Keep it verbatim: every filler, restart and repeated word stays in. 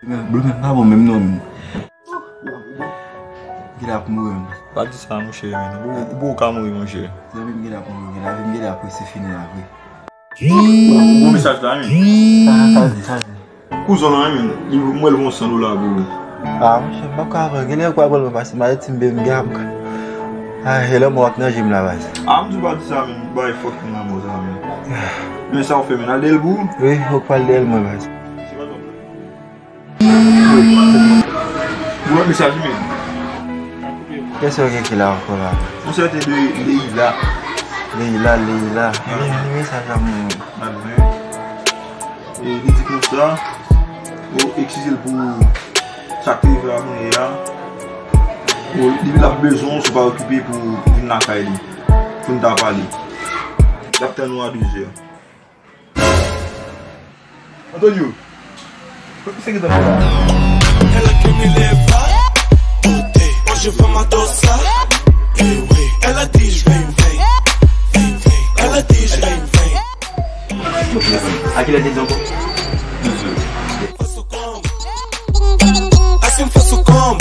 Blòdè pa bon menm non. Gade ap mouri menm. Pa di sa monchè, men. Ou, ou, ou ka mouri monchè. Zanmi m gade ap mouri, gade lavi m gade ap prese fini la vre. Bon mesaj la, men. Sa, sa di, sa di. Kouzon lan, men, li, m wè l gon san dola pou ou. Ah, monchè, m p ap ka pran. Genlè ou ka pran l mwen pase, malè ti m byen m gen ap ka. Ah, e lanmò ak nan je m la, baz. Ah, m di w pa di sa, men, bay fòk nan lanmò sa, men. Men sa w fè, men, al dèyè l pou ou? Wi, ou pral dèyè l mwen, baz. Bon, mesaj, men. Kiyès ou gen ki la ankò la? Yon sèten de Leila. Leila, Leila. Ebyen, li mesaj la mwen. N ap jwenn. E li di konsa, ou eskize l pou sa k te rive avan yè a. Ou, li, l ap bezwen w, si w pa okipe pou vin lakay li. Pou n ta pale. L ap tann ou a de zè. Antonio, se ki sa fè la? Ela que me leva, ontem, hoje vamos adoçar. Eh, oui, ela diz vem, vem, vem, vem. Ela diz vem, vem. A ki lè te di ankò? Faço como? Assim faço como?